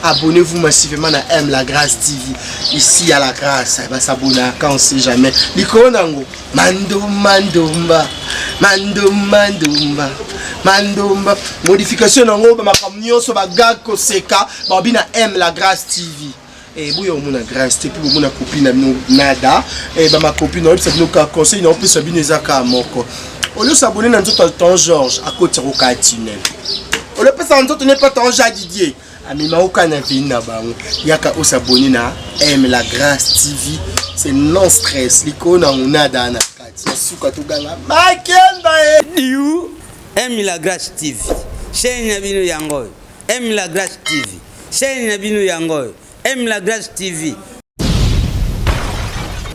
Abonnez-vous massivement na M La Grâce TV. Ici à La Grâce, ba s'abonner quand on sait jamais. Likolo nango mandomba ndomba mandomba ndomba mandomba modification nango ba makambo nyonso ba gag koseka babi na M La Grâce TV. Eh, boya omona grâce te mpe bomona copine na bino nada eh, bamacopine naoyebisa bino ka conseil naopesa bino eza kaka moko olio s'abonne na nzoto ya ton Georges akotisa kokaa tunnel olopesa na nzoto ne pa ton Jean Didier amema oka na veni na bango yaka osabonne na M La Grâce TV, c'est non stress. Likolo na nada na kati na suka toganga makemba e diu. M La Grâce TV, chaîne na bino yango oyo. M La Grâce TV, chaîne na bino yango oyo. M La Grâce TV.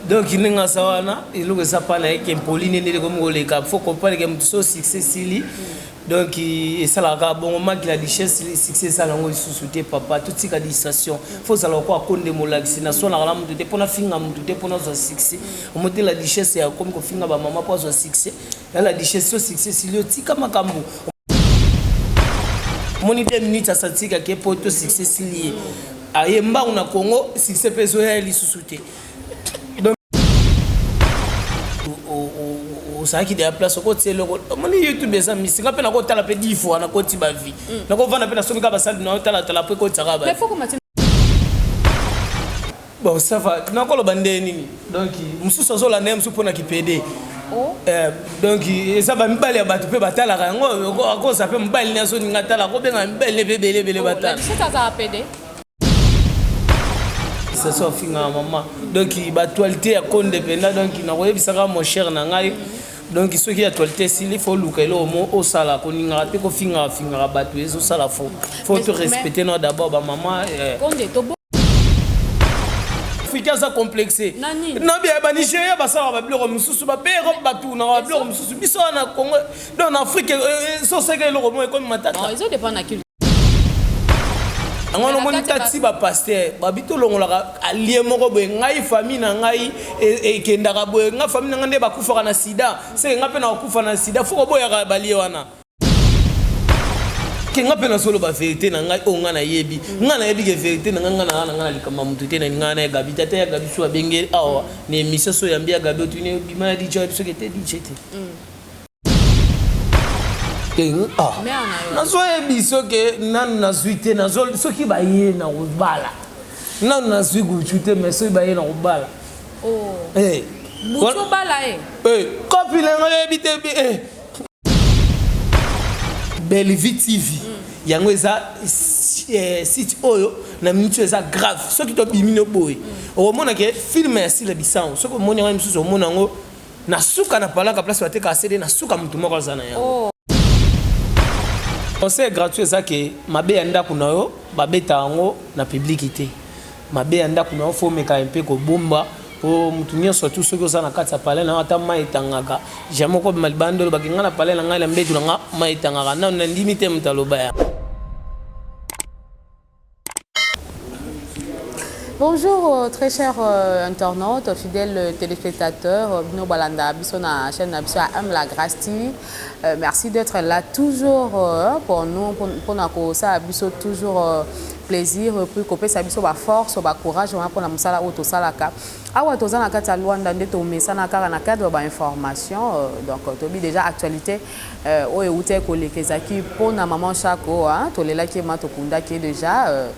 Donc ndenge aza wana, eloko eza pa na ye ke mpoli nde ndenge ekomi koleka. Faut comprendre ke moto so succès esili, donc esalaka kaka bongo. Maki la Duchesse, succès esala yango lisusu te. Papa, totika distraction. Faut ozala lokola Konde Molakisi. Naswanaka na motu te mpo nafinga motu te mpo nazwa succès. Omo te, la Duchesse akomi kofinga bamama mpo azwa succès. Ya la Duchesse, so succès esili, otika makambo. Omoni 2 minutes asantika ke po to succès esili, ye aye mbangu na Congo, succès mpe ezoya ye lisusu te. Donc ozalaki deya place okotia eloko. Omoni, YouTube eza misika mpe nakotala mpe 10 fois, nakoti bavues, nakovanda mpe nasomi kaka basali na otalatala mpo ekotisaka ba. Bon, ça va, nakoloba nde nini? Donc mosusu azolanda ye, mosusu mpona kipede. Donc eza bamibali ya bato mpe batalaka yango. Akoza mpe mobali ne azoninga atala, akobenga mibali ne mpe ebele ebele batala. Saso afingaka mama. Donc baactualité ya Konde mpenza, donc nakoyebisaka mon cher na ngai, donc soki actualité esili, faut oluka eloko mo osala. Koningaka te, kofingaka fingaka bato ezosala. Faut to respecter no d'abord bamama. Africain aza complexe na bia. Banigéria basalaka babiloko mosusu, bape Europe batunaka babiloko mosusu. Biso wana Congo, donc na Afrique ezoseka eloko moko ekomi matata. Yango wana omoni tati bapasteur babi tolongolaka alie moko boye. Ngai famille na ngai ekendaka boye, ngai famille na ngai nde bakufaka na sida, seke ngai mpe na kokufa na sida. Faut koboyaka balie wana ke nga mpe nazoloba vérité na ngai oyo ngai nayebi. Ngai nayebi ke vérité na ngai, ngai na ngai na likambo ya motu te. Na ngai na ya Gabi te. Ata ya Gabi so abenge awa na émission, so oyambi ya Gabi, otuni bima ya DJ, oyebi soki ete DJ te. Nazoyebi soki nanu nazwi te, soki baye na kobala, nanu nazwi gutu te, mais soki baye na kobala. Kopi na ngai oyebi te. Bellevue TV, yango eza site oyo na miniti oyo eza grave. Soki tobimi no boye, okomona ke film ya Sila Bisango, soki omoni yango mosusu, omona yango na suka na palaka place batekaka CD na suka, motu moko aza na yango. Conseil gratuit eza ke mabe ya ndako na yo, babeta yango na public te. Mabe ya ndako na yo, faut omeka mpe kobomba po motu nyonso tu. Soki oza na kati ya palais na yo, ata mai etangaka, jamais okobima libanda olobaki ngai na palais na ngai, na mbetu na nga mai etangaka. Nano nandimi te moto aloba ya. Bonjour très chers internautes, fidèles téléspectateurs, bino balanda biso na chaîne na biso ya M La Grâce TV. Merci d'être là toujours pour nous, pour na kosala biso toujours plaisir, puis kopesa biso ba force, ba courage wana mpona mosala oyo tosalaka. Awa toza na kati ya Lwanda nde tomesana kaka na cadre ya bainformation. Donc toyebi déjà actualité oyo euti koleka ezalaki mpona maman Chako. Tolelaki ye ma, tokundaki ye déjà.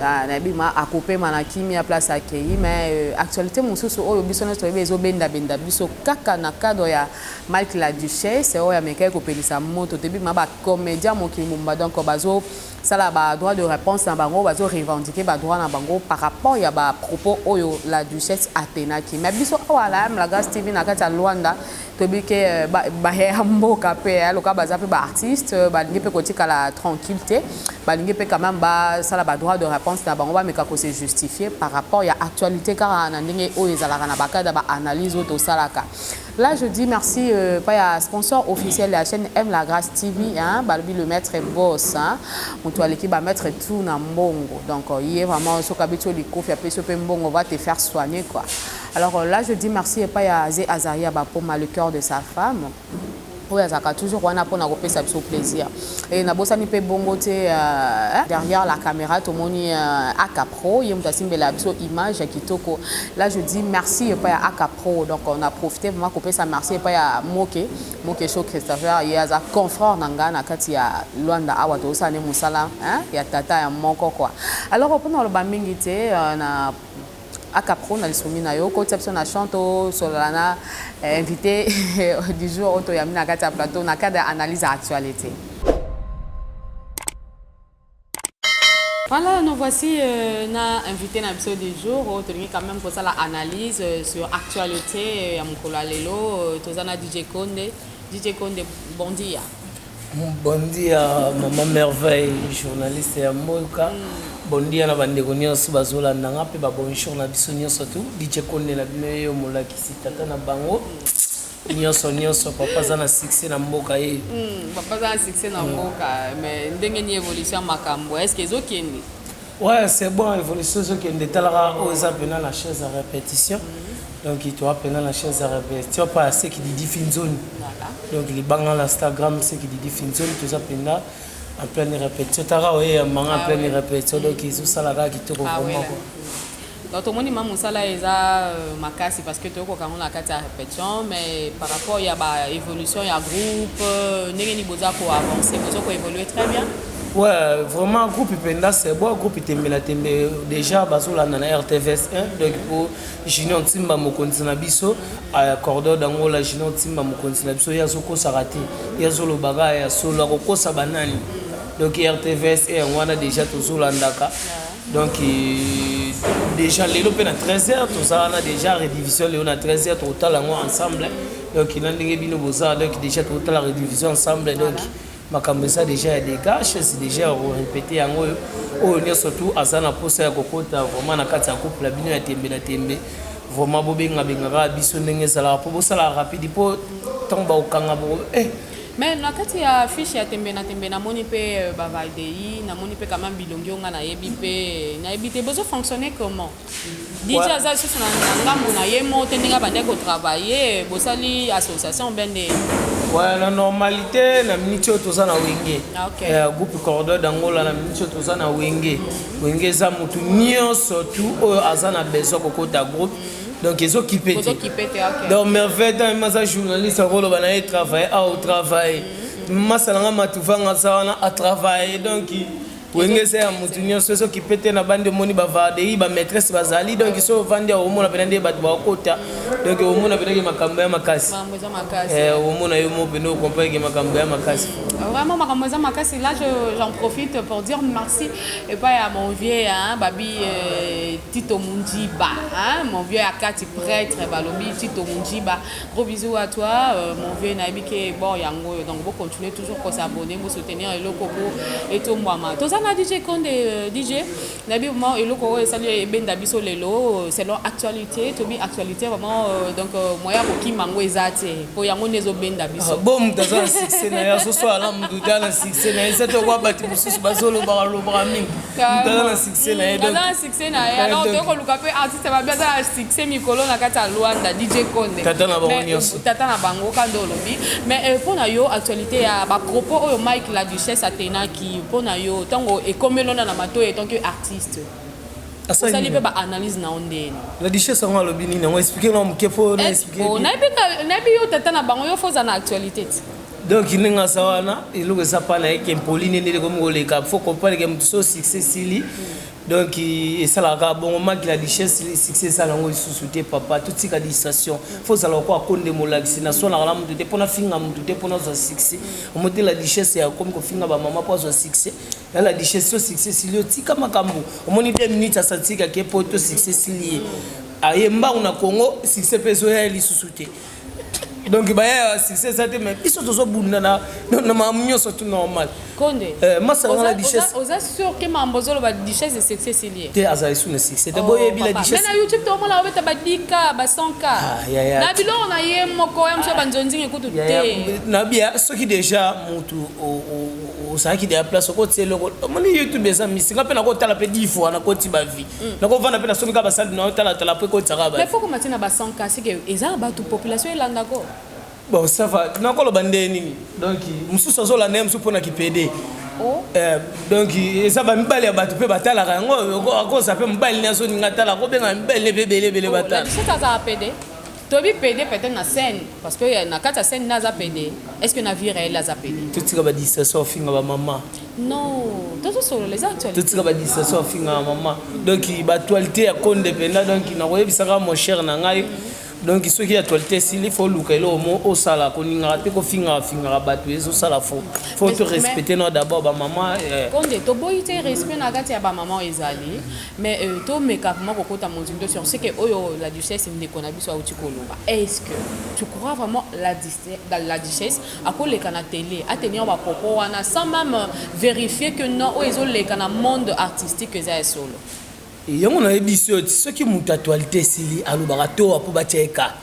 Nayebi ma akopema na kimia place akei. Mais actualité mosusu oyo biso nyonso toyebi ezobendabenda biso kaka na cadre ya Mike la Duchesse oyo amekaki kopelisa moto. Toyebi ma bacomédien mokili mobimba, donc bazo sala ba droit de réponse na bango, bazo revendiquer ba droit na bango par rapport ya ba propos oyo la Duchesse atenaki. Mais biso awa na M La Grâce TV na kati ya Lwanda, toyebi ke baya mboka mpe loka baza mpe baartiste, balingi mpe kotikala tranquille te, balingi mpe quand même basala ba droit de réponse na bango, bameka kose justifier par rapport ya actualité kaka na ndenge oyo ezalaka na bacadre ya baanalyse oyo tosalaka. Là, je dis merci pas ya sponsor officiel de la chaîne M La Grâce TV, hein, balobi le maître boss, hein. Mutu aleki ba maître tout na mbongo. Donc il est vraiment soka biso likofi apesi pe mbongo, va te faire soigner quoi. Alors là, je dis merci et pas ya Azé Azaria Bapoma, le cœur de sa femme. Oyo azalaka toujours wana pona kopesa biso plaisir. Et nabosani pe bongo te euh, derrière la caméra tomoni euh, Aka Pro, ye moto asimbela biso image ya kitoko. Là je dis merci epai ya Aka Pro. Donc on a profité vraiment kopesa merci epai ya Moke, Moke Show Christopher, ye aza confrère na nga na kati ya Luanda awa tozosala ne mosala hein, ya tata ya moko quoi. Alors pona koloba mingi te euh, na Aka pro na lisungi na yo kotisa biso na champ tosolola na eh, invité du jour oyo toyambi na kati ya plateau na cadre ya analyse ya actualité. Voilà, nous voici euh, na invité na biso du jour oyo tolingi quand même kosala analyse euh, sur actualité euh, ya mokolo ya lelo euh, toza na DJ Konde. DJ Konde, bon dia. Bon dia maman Merveille, journaliste ya mboka. Bon dia na bandeko nyonso bazolanda nga mpe ba bonjour na biso nyonso tu. DJ Konde na bino ye molakisi tata na bango nyonso nyonso papa aza na succès na mboka ye. Papa aza na succès na mboka mais ndenge ni évolution ya makambo est-ce que ezokende? Ouais, c'est bon, évolution ezokende talaka oyo eza mpena na chaise ya répétition. Donc toa mpena na chaise ya répétition pa ya seki Didi Finzoni. Donc libanga na Instagram seki Didi Finzoni toza mpena en pleine répétition. Taka oye ya manga en pleine répétition donc ezosala kaka kitoko vraiment quoi. Donc tomoni ma mosala eza euh, makasi parce que toyokoka yango na kati ya répétition mais par rapport ya ba évolution ya groupe euh, ndenge nini boza ko avancer boza ko évoluer très bien. Ouais, vraiment groupe Penda c'est bon, groupe Tembe na Tembe déjà bazolanda na RTVS 1 donc po Junior Ntimba mokonzi na biso cordon d'Angola Junior Ntimba mokonzi na biso ye azokosaka te ye azolobaka ya solo akokosa banani donc RTVS 1 yango wana déjà tozolandaka donc déjà lelo mpe na 13h toza wana déjà redivision lelo na 13h tokotala yango ensemble donc na ndenge bino boza donc déjà tokotala redivision ensemble donc makambo eza déjà ya dégage c'est déjà ya korepete yango oyo oyo nyonso tu aza na mposa ya kokota vraiment na kati ya couple ya bino ya tembe na tembe vraiment bobengabengaka biso ndenge ezalaka mpo bosalaka rapide mpo ntango bakokanga boko eh, Mais na kati ya fiche ya tembe na tembe namoni mpe euh, ba Valdei, namoni mpe quand même bilongi oyo nga nayebi mpe nayebi te bozo fonctionner comment? DJ Ouais. aza lisusu na na ngambo na ye moko te ndenge abandaki ko travailler, bosali association bien nde Ouais, na normalité na minute oyo toza na wenge Ah, ok. eh, groupe cordon d'angola na minute oyo toza na wenge wenge eza motu nyonso tu oyo aza na besoin kokota groupe donc ezokipe te Bozokipe te, ok. donc merveille ntango aza journaliste akoloba na ye travaille awa otravaille masala nga matuvanga aza wana atravaille donc wenge eza ya motu nyonso ezokipe te na bandi omoni bavardei bamaîtresse bazali donc so ovandi awa omona mpena nde bato bakota donc omona mpenake makambo ya makasi Makambo eza makasi. Eh, omona yo mo mpena okomprendre ke makambo ya makasi Vraiment, makambo eza makasi. Là, j'en profite pour dire merci et pas à mon vieux, hein, Babi euh, Tito Munjiba, hein, mon vieux Akati prêtre, balobi Tito Munjiba. Gros bisous à toi, euh, mon vieux nayebi ke bon yango. Donc, vous continuez toujours à s'abonner, vous soutenir eloko po etombwama. Toza na DJ Konde euh, DJ, nayebi vraiment eloko oyo esali ebenda biso lelo euh, selon actualité, tobi actualité vraiment euh, donc euh, moyen kokima yango eza te. Po yango nde ezobenda biso. Bo moto aza na succès na ye azoswala na moto te aza na succès na ye eza te okwa bato mosusu bazolobaka lobaka mingi moto aza na succès na ye donc aza na succès na ye alors Donc- toyei koluka mpe artiste babi aza na succès mikolo na kati ya Luanda DJ Konde Tata na bango Mais, nyonso. tata na bango ka nde olobi mais euh, mpo na yo actualité ya bapropos oyo Mike la Duchesse atenaki mpo na yo ntango ekomeli na matoyi en tant que artiste asali osali nini? mpe baanalyse na yo ndeni la duchesse yango alobi nini yango explike na moke mpo na explike Oh, nayebi nayebi yo tata na bango yo fo oza na actualité ti donc ndenge aza wana eloko eza mpa na ye ke mpoli nde ndenge ekomi koleka faut comprendre ke moto so succès esili donc esalaka kaka bongo maki la duchesse succès esala yango lisusu te papa totika distraction fo ozala lokola konde molakisi naswanaka na motu te mpo nafinga motu te mpo nazwa succès omo te la duchesse akomi kofinga bamama mpo azwa succès ya la duchesse so succès esili otika makambo omoni 2 minutes asantika ke po to succès esili ye aye mbangu na congo succès mpe ezoya ye lisusu te donc baya succès eza te mais biso tozobunda na na makambo nyonso tout normal Konde Eh, masala nga la duchesse oza sûr ke mambo ozoloba duchesse de succès esili ye te azala esu na succès te boyebi la duchesse mais na youtube tomona obeta ba 10K ba 100K Ah, ya, ya. na biloko na ye moko ya mosu ya banzonzingi kutu te nabia soki déjà motu ozalaki deya place okotia eloko omoni youtube eza misika mpe nakotala mpe 10 fois nakoti bavi nakovanda mpe nasomi kaka basali na otalatala mpo ekotisaka mais bavi faut komatina ba 100K seke eza na bato population elandako. Bon, ça va, nakoloba nde nini? Donc mosusu azolanda ye, mosusu mpona kipede. Oh. Donc eza bamibali ya bato mpe batalaka yango, akoza mpe mobali ne azoninga atala, akobenga mibali ne mpe ebele ebele. Oh, la batala. Duchesse azala pédé, toyebi pédé peut-être na scène, parce que na kati ya scène nde aza pédé. Est ce que na vie réelle aza pédé? Totika badistraction, ofinga bamama. Non, tozosolola, eza actualité. Totika badistraction, ofinga bamama. Donc baactualité ya Konde mpenza, donc nakoyebisaka mon cher na ngai, donc soki actualité esili, faut oluka eloko mo osala. Koningaka te, kofingaka fingaka bato ezosala faut to respecter no d'abord bamama. Konde, toboyi te, respect na kati ya bamama ezali, mais tomeka vraiment kokota mozindo sur ce que oyo la Duchesse, ndeko na biso, auti koloba. Est ce que tu crois vraiment la Duchesse akoleka na télé, atenir bapropos wana sans même vérifier que non, oyo ezoleka na monde artistique eza ya solo? Yango nayebi so ti soki moto actualité esili, alobaka towa mpo batia ye ka.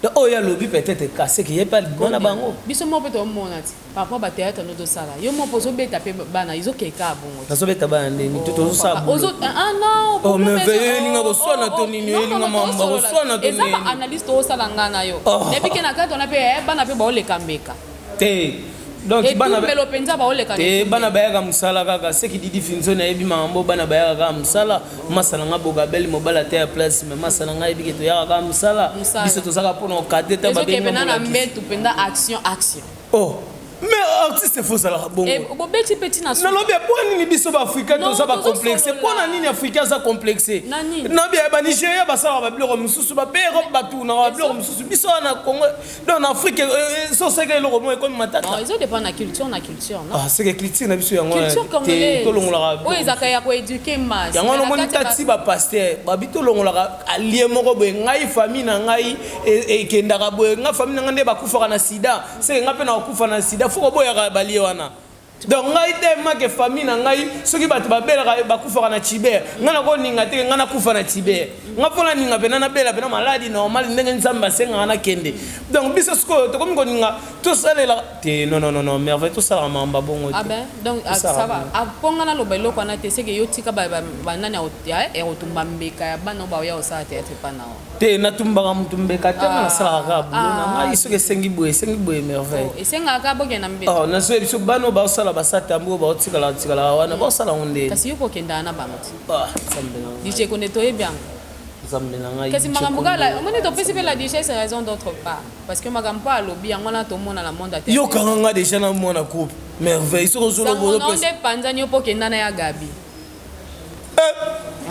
Donc oyo alobi peut-être ka seke ye mpe alibwa na bango. Biso moko mpe tomona ti par rapport bathéâtre no tosala, yo moko ozobeta mpe bana, ezokeka bongo ti. Nazobeta bana ndeni? To tozosala boulot. Ah non. Oh, mais veye elinga koswana to nini? Elinga mamba koswana to Eza nini? Baanalyse tozosala nga na yo. Oh. Nayebi ke na kati wana mpe bana mpe baoleka mbeka. Te, donc bana Etumbelo mpenza baoleka na te. etumbelo. Bana bayaka mosala kaka. Seki Didi Finzo nayebi makambo, bana bayaka kaka mosala. Masa na nga Bogabeli, mobala te ya place, mais masa na ngai yebi ke toyaka kaka mosala. Mosala. Biso tozaka mpona okade te. Ezoke mpena na Babengi. mbetu mpenza, action action. Oh, mais artiste faut ozalaka bongo. Bobeti mpe ntina suka. Nalobi mpo nini biso baafricain Non, toza bacomplexe? tozosolola. Mpo na nini Africain aza complexe? Na nini? Nabi Banigeria basalaka babiloko mosusu, bape Europe batunaka babiloko mosusu. Biso wana na Congo, donc na Afrique soseka eloko moko ekomi matata. Non, ezodépend na culture, na culture, non? Ah, seke culture na biso yango Culture te. congolaise Tolongolaka oyo ezalaka ya koéduquer masse. Yango wana omoni Na kati ya tati bapaster babi tolongolaka alie moko boye. Ngai famille na ngai ekendaka boye, ngai famille na ngai nde bakufaka na sida, seke ngai mpe na kokufa na sida. Faut koboyaka balie wana. Donc ngai te make famille na ngai, soki bato babelaka bakufaka na tuber, ngai nakoninga te ngai nakufa na tuber. Ngai mpo naninga mpena nabela mpena maladi normal ndenge Nzambe asengaka nakende. Donc biso sikoyo tokomi koninga tosalela te. Non, non, non, non, Merveille, tosalaka makambo bongo te. Ah ben, donc ah, Tosala ça va. bongo. Mpo nga naloba eloko wana te, seke yo tika banani ya kotumba mbeka ya bana oyo baoya kosala théâtre epa na o. Te, natumbaka motu mbeka te. Nga nasalaka kaka boulot na Ah. ngai. Soki esengi boye, esengi boye, Merveille. Oh, esengaka bokende na mbeto. Oh, nazoyebi biso bana oyo baosala basatambo oyo baotikala tikalaka wana, baosala yango ndeni? Kasi yo mpo okendaka na bango ti. Ah, Nzambe na ngai. DJ Konde, toyebi yango. Nzambe na ngai. Kasi DJ makambo Konde. kala omoni, topesi mpe la Duchesse raison d'autre part, parce que makambo mpo alobi yango wana tomona na monde ate. Yokanga nga déjà na mwana couple, Merveille, soki ozoloba Sango na ozopesa nde panzani, yo mpo okenda na ya Gabi.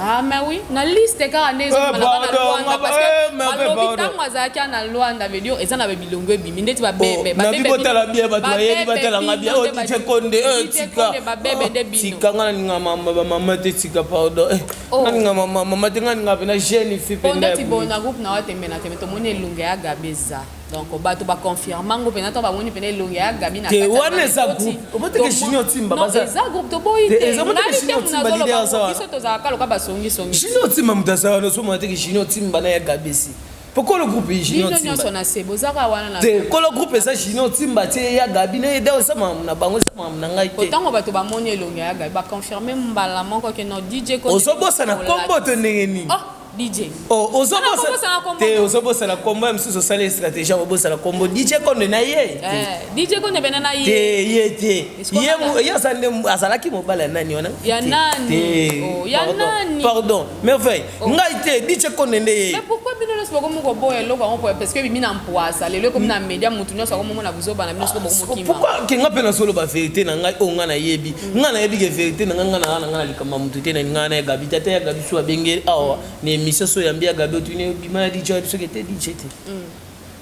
Ah mais oui, na liste kaka nde ezobima na bana Pardon, Lwanda, parce que Merveille, balobi pardon. ntango azalaki na Lwanda, veut dire eza na babilongo ebimi ndeti babebe. Oh, nabi botala bien, bato bayebi batalanga bien. Oh, DJ Konde, tika. Babebe nde Oh, bino. tika, nga naninga mama bamama te, tika, pardon. Oh. Nga ninga mama mama te, nga ninga mpena jeune fille. Po Mpenza ndeti boye na groupe na wa tembe na tembe, tomoni elongi ya Gabi eza, donc bato baconfirme yango mpena to bamoni mpena elongi ya Gabi na Te, kati ya wana bana eza ekoti. groupe. Oboteke Junior Timba, Non, eza groupe, toboyi Te, te. eza oboteke Ngai te Junior Timba, nazoloba leader aza wana. biso tozalaka loka basongisongi. Junior Timba moto aza wana, ozomona teke Junior Timba na ya Gabesi. Pourquoi le groupe est Junior Bino nyonso Timba? na se bozaka wana na Te, kolo groupe eza Junior Timba te, ya Gabi na ye da eza makambo na bango, eza makambo na ngai te. Ntango bato bamoni elongi ya Gabi, baconfirme mbala moko ke no DJ Konde. Ozobosana kombo to ndenge nini? Oh, DJ. Oh, Wana kobosana kombo. Te, ozobosana kombo ya mosusu, osali stratégie ya kobosana kombo. DJ Konde na ye te. DJ Konde pena na ye. Te, ye te. Est-ce qu'on Ye ye aza nde azalaki mobali ya nani wana? Ya Te. nani? Te. Oh, ya Pardon. nani? Pardon, Merveille, ngai te, DJ Konde nde ye. Mais pourquoi bino nyonso bokomi koboya eloko yango? Parce que ebimi na mpwasa lelo, ekomi na média, motu nyonso akomomona buzoba na bino soko bokomokima. Pourquoi ke nga mpe nazoloba vérité na ngai oyo nga nayebi? Nga nayebi ke vérité na ngai, nga na nga na likambo ya motu te. Na ngai na ya Gabi te. Ata ya Gabi so abenge awa na émission, so oyambi ya Gabi, otuni bima na DJ, oyebi soki te DJ te,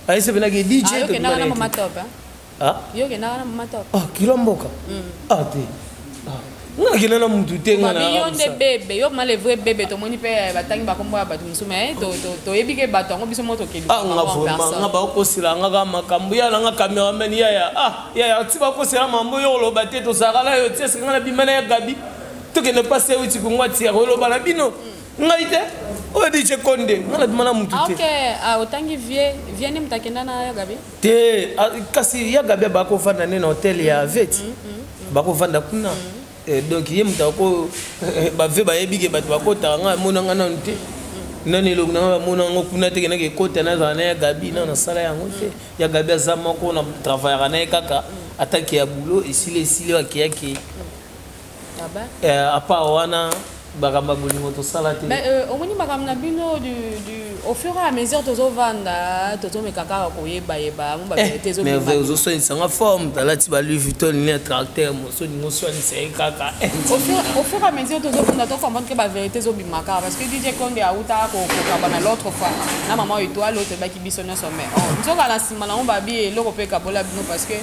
ayese mpenaki DJ. Ah, yo tobima okendaka na na ye Mama te. Top, hein? Ah? Yo okendaka na Mama Top. Ah, kilo mboka. Ah te. Ah. Nga nakenda na mutu te, nga na Babi, yo nde bebe, yo ma le vrai bebe. Tomoni mpe batangi bakombo ya bato mosusu, mais toyebi ke bato yango biso mo tokende. Ah, nga vraiment, nga bakosela nga kaka makambo ya na nga cameraman yaya. Ah yaya, ti bakosela mambo yo oloba te, tozalaka na yo ti eske nga na bima na ya Gabi, tokende pasi euti kongo atia koloba na bino. Ngai te, oyo DJ Konde, nga na bima na mutu Ah, te. ok. Ah, otangi vie vie nde moto akenda na ya Gabi. Te. Ah, kasi ya Gabi bakovanda nde na hotel ya veti, bakovanda kuna. Donc ye moto ako bave bayebi ke bato bakotaka, ngai amonanga nanu te. Nani elongi na nga bamona yango kuna te, kendaki ekota nazala na ya Gabi na nasala yango te. Ya Gabi aza moko na travaillaka na ye kaka atake ya boulot esili esili akeyaki. À part wana makambo ya bolingo tosala te. Omoni makambo na bino au fur et à mesure tozovanda, tozomeka kaka koyebayeba mo bavérité ezobima. Ozoswanisanga forme, talati ba Louis Vuitton nini ya tracteur moso olingi oswanisa ye kaka. Au fur et à mesure tozovanda, tocomprendre ke bavérité ezobima kaka, parce que DJ Konde auta kokaba na l'autre fois na Mama Étoile oyo toyebaki biso nyonso, mais nzoka na nsima nango babi eloko mpe ekabola bino, parce que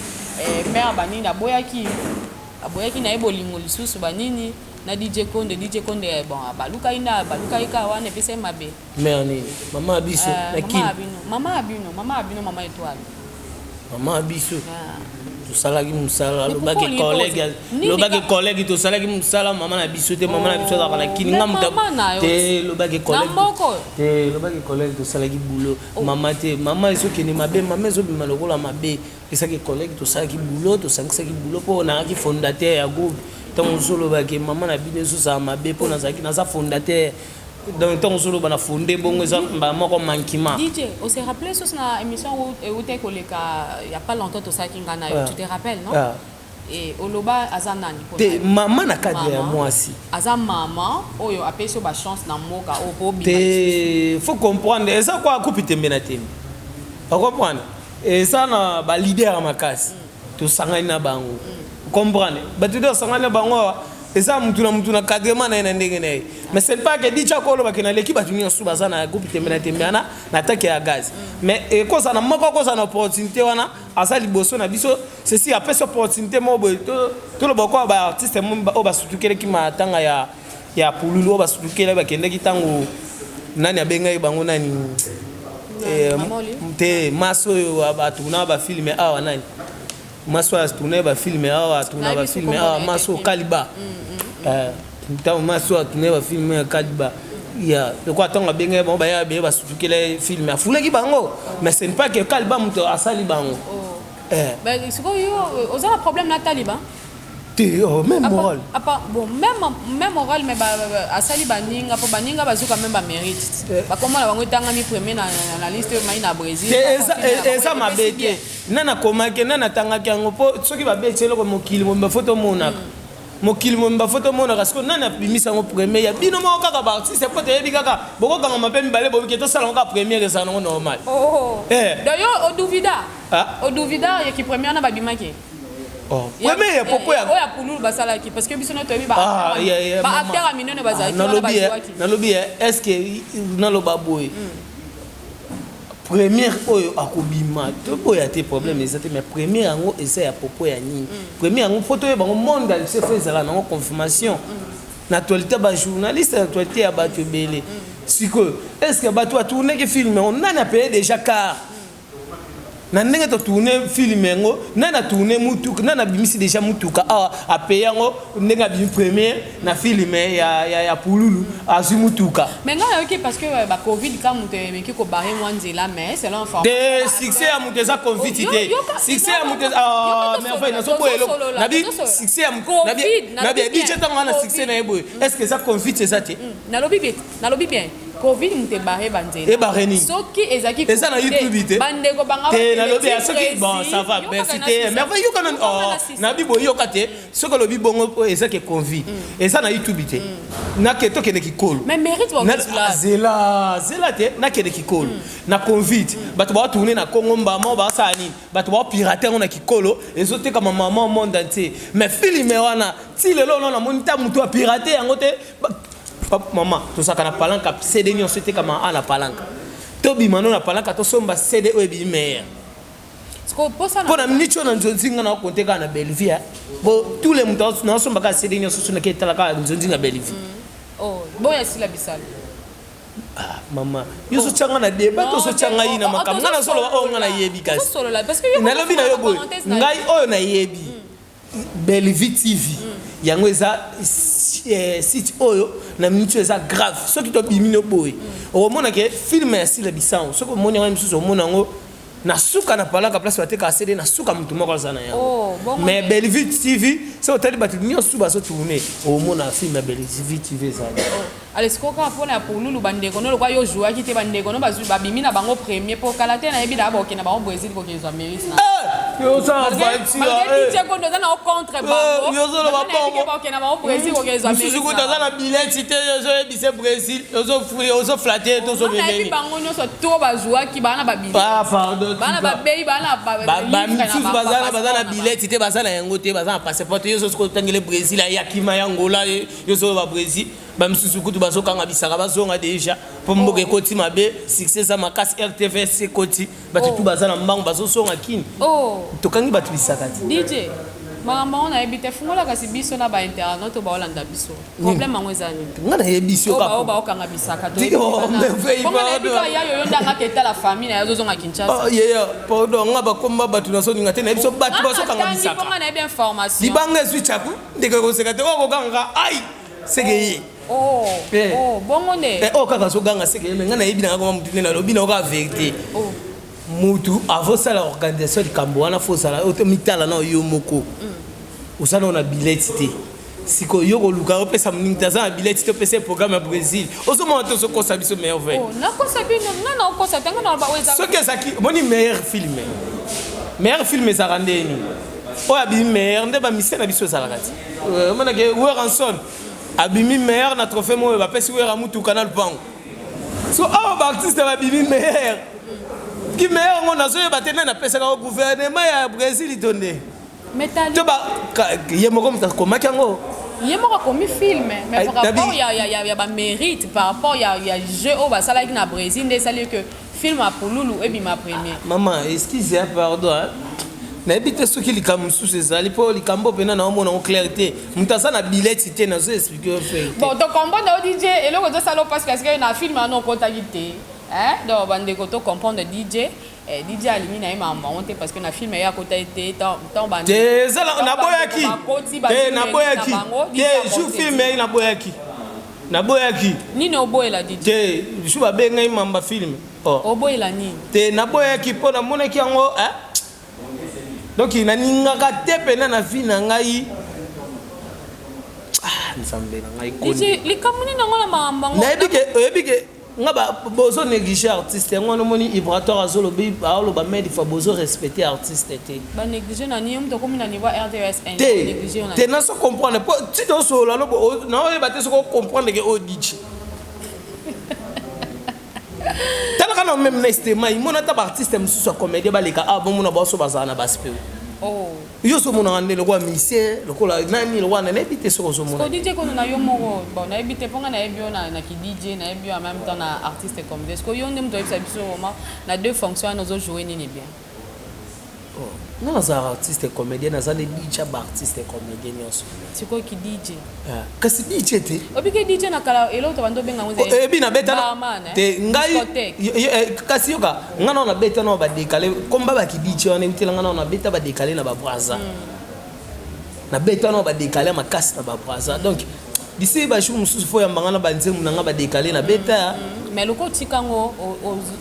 mare banini aboyaki na ye bolingo lisusu banini na DJ Konde. DJ Konde, bon, balukaki na balukaki kaka wana, epesa ye mabe. Mare nini? Mama ya biso na Kini? Mama ya bino, mama ya bino, Mama Étoile. Mama ya biso tosalaki mosala, alobaki collègue, lobaki collègue, tosalaki mosala. Mama na biso te, mama na biso azalaka na Kini. Nga mutu te, lobaki collègue te, lobaki collègue, tosalaki boulot. Mama te, mama ezokende mabe, mama ezobima lokola mabe. Esaki collègue, tosalaki boulot, tosangisaki boulot mpo nazalaki fondateur ya groupe. Ntango ozolobaki mama na bino ezozala mabe mpo nazalaki, naza fondateur, donc ntango ozoloba na fonde bongo eza mbala moko mankima. DJ, on s'est rappelé sur na émission euti koleka il y a pas longtemps, tosalaki nga na yo, tu te rappelles, non? Et oloba aza nani? Te, mama na cadre ya mwasi. Aza mama oyo apesi yo bachance na mboka oyo po obima. Te, faut comprendre, eza kwa akupi tembe na tembe, ocomprendre, eza na baleader ya makasi, tosangani na bango, comprendre, bato te osangani na bango awa, eza mutu na mutu na cadrement na ye na ndenge na ye. Mais c'est pas que dicha kolobaki naleki bato nyonso baza na groupe Tembe na Tembe wana na atake ya gaz, mais ekozala na moko akozala na opportunité wana, aza liboso na biso. Ceci apesi opportunité moko boye, toloba kwa baartiste oyo basutukelaki matanga ya Pululu, oyo basutukeli bakendaki ntango nani abengaki bango, nani te, masi oyo batourna bafilm awa, nani, masi oyo atourne bafilm awa, atourna bafilm awa, masi oyo Kaliba, ntango masi oyo atourne bafilm ya Kaliba ya lokola ntango abengaki bango baya beye basutukela film, afulaki bango. Mais ce n'est pas que Kaliba moto asali bango. Sikoyo oza na problème na Taliba? Te, oh, même moral. Apa, bon, même moral, mais asali baninga mpo baninga bazwi quand même bamérite, bakoma na bango etangami premier na liste mai na Brésil. Eza mabe te. Nani akomaki, nani atangaki yango? Mpo soki babeti eloko, mokili mobimba fo tomonaka, mokili mobimba fo tomonaka. Sikoyo nani abimisa yango premier? Ya bino moko kaka baartiste, mpo toyebi kaka bokokangama mpe mibale, bobike tosala yango kaka première, ezala nango normal. Donc yo oduvida, oduvida yeki première na babimaki? Premier ya popo ya oyo ya Pululu basalaki, parce que biso no toyebi baacteur ya minene bazalaki wana bazwaki. Nalobi, est ce que naloba boye, première oyo akobima, toboya te, problème eza te, mais première yango eza ya popo ya nini? Première yango fo toyeba yango, monde entier fo ezala nango confirmation na actualité ya bajournaliste, na actualité ya bato ebele. Sikoyo est ce que bato batourneki film yango, nani apaye déjà car na ndenge totourne film yango? Nani atourne mutuka? Nani abimisi déjà mutuka awa, apaye yango ndenge abimi première na film ya Pululu, azwi mutuka? Mais ngai nayoki parce que bacovid ka moto emeki kobarrer mwa nzela, mais selon Te, succès ya moto eza covid te. Succès ya moto, merveille, nazoboya eloko nabi succès ya nabi DJ. Ntango wana succès na ye boye, est ce que eza covid? Eza te. Nalobi bien, nalobi bien, covid moto ebarrer banzela. Ebarrer nini? Soki ezalaki Eza na YouTube te. Bandeko banga. Te, nalobi soki, bon, ça va, merci te, merveille. Yoka nani nabi boye, yoka te, soki olobi bongo po eza ke covid eza na YouTube te, nake tokende kikolo. Mais mérite. Zela, zela te, nakende kikolo na covid, bato baotourne na Congo mbama, basala nini, bato baopirate yango na kikolo, ezotekama mama monde entier. Mais film wana ti lelo ono namoni ta moto apirate yango te. Mama, tozalaka na palanka, CD nyonso etekama a na palanka. Tobima no na palanka, tosomba CD oyo ebimi meilleur mpo na miniti oyo na nzonzi. Nga na okonte kaka na Bellevie bo tous les moto naosomba kaka CD nyonso, so nake etala kaka nzonzi na Bellevie. Boya esila bisalo. Ah, mama, yo ozotyanga na débat to ozotyanga ye na makambo? Ngai nazoloba oyo ngai nayebi, kasi nalobi na yo boye, ngai oyo nayebi, Bellevie TV yango eza site oyo na miniti oyo eza grave. Soki tobimi no boye, okomona ke film ya Sila Bisango, soki omoni yango mosusu, omona yango na suka na palaka, place batekaka CD, na suka motu moko aza na yango. Mais Bellevue TV, soki otali bato nyonso bazotourne, omona film ya Bellevue TV ezali. Ale sikoyo kaka mpona ya Pululu, bandeko no lokwa yo jouaki te, bandeko no bazwi, babimi na bango premier, mpo kala te nayebi daa bakokende bango Brésil kokezwa mérite na malgré DJ Kondo oza nango contre bango. Yo ozoloba nayebi ke bongo. bakokende na bango Brésil kokezwa Mosusu mérite kutu na aza na bileti te, ozoyebisa Brésil, ozoflatter, Nga nayebi tozomemeni. Bango nyonso to bazwaki baa na babili. Ah, pardon. Bana babei, bana Bamisusu baza na bileti te, baza na yango te, baza na passeport te. Yo soki otangele Brésil, ayakima ya Angola, yo soloba Brésil. Bamisusu kutu bazokanga bisaka, bazonga déjà mpo mboka ekoti mabe, succès eza makasi, RTVS ekoti, bato tu baza na mbango, bazozonga kini. Oh. Tokangi bato bisaka te. DJ, makambo yango nayebi te. Fungola kasi biso na bainternaute baolanda biso, problème yango eza nini? Nga nayebi si Oyo bao baokanga bisaka. Oh, mais vei, Bongo nayebi pardon. kaka ya yoyo ndangaka etala famille na ye azozonga Kinshasa. Oh, yeya, pardon, nga bakomba bato nazolinga te, nayebi so bato Nga bazokanga natangi bisaka. mpo nga nayebi information. Libanga ezwi tyaku, ndeko ekoseka te, oyo kokangaka ai seke ye. Oh, Eh. oh, bongo nde. Eh, oyo kaka azoganga seke ye. Me nga nayebi nanga koma mutu nde nalobi na oka vérité. Oh. Mutu avosala organisation likambo wana, fo ozala mitala na yo moko, oza nao na bileti te. Sikoyo yo koluka opesa moningi te, aza na bileti te, opesa ye programme ya Brésil, ozomona te, ozokosa biso, Merveille. Oh, nakosa bino? Nga nakosa te, nga naloba oyo eza. Soki ezalaki omoni meilleur film, meilleur film ezalaka ndeni oyo abimi meilleur nde bamise na biso ezalaka ti. Omonake Werrason abimi meilleur na trophée moyo bapesi Wera mutuka na lupango. So awa baartiste babimi meilleur, ki meilleur yango nazoyeba te nani apesaka ngo, gouvernement ya Brésil to nde Mais tali to ye moko moto akomaki yango. Ye moko akomi film, mais Ay, par rapport ya bamérite, par rapport ya jeu oyo basalaki na Brésil nde esali que film ya Pululu ebima premier. Mama, excuse ya, pardon, hein. Nayebi te soki likambo mosusu ezali mpo likambo mpena naomona yango clair te. Moto aza na bileti te, nazo expliquer yo frère te. Bon, tocomprendre o DJ, eloko ezosala o parce que na film wana okotaki te, hein? Donc bandeko, tocomprendre DJ. DJ alingi na ye makambo yango te parce que na film ye akotaki te. Ntango Te, ezala naboyaki te, naboyaki te jour film ye, naboyaki, naboyaki. Nini oboyela, DJ? Te, jour babengai mamba film, oh. Oboyela nini? Te, naboyaki mpo namonaki yango, eh? Donc naningaka te mpena na vie na ngai. Ah, Nzambe na ngai. DJ, likambo nini yango na makambo yango? Nayebi ke oyebi ke nga bozo néglige artiste yango wana. Omoni Ibrator azolobi, aoloba maintes fois bozo respecter artiste te. Banéglige na nini? Yo moto okomi na niveau ya RTS. Te. Néglige na Te, naso comprendre po ti tosolola no naoyeba te soki ocomprendre ke oyo DJ talaka na même na estema imona ata baartiste mosusu ya comédien baleka a bomona baso bazala na baspe. Oh. Yo ozomonaka nde lokola musicien, lokola nani, lokola nani, nayebi te soki ozomona. Ko DJ kono na yo moko, bon, nayebi te mponga nayebi yo na ki DJ, nayebi yo en même temps na artiste comédien. Parce que yo nde moto oyebisa biso vraiment na deux fonctions wana ozojoue nini bien? Nga nazalaka artiste comédien, naza nde DJ ya baartiste comédien nyonso. Sikoyo ki DJ? Ah, kasi DJ te. Obike DJ na kala, eloko to bando obenga yango Oh, ebi nabeta barman, eh? te ngai Discothèque. Kasi yoka nga nao nabeta nao badekale komba baki DJ wana eutela nga nao nabeta badekale na babraza, nabeta nao badekale ya makasi na babraza. Donc d'ici bajour mosusu fo yambanga na banzembo na nga badekale nabeta. Mais loko otika yango,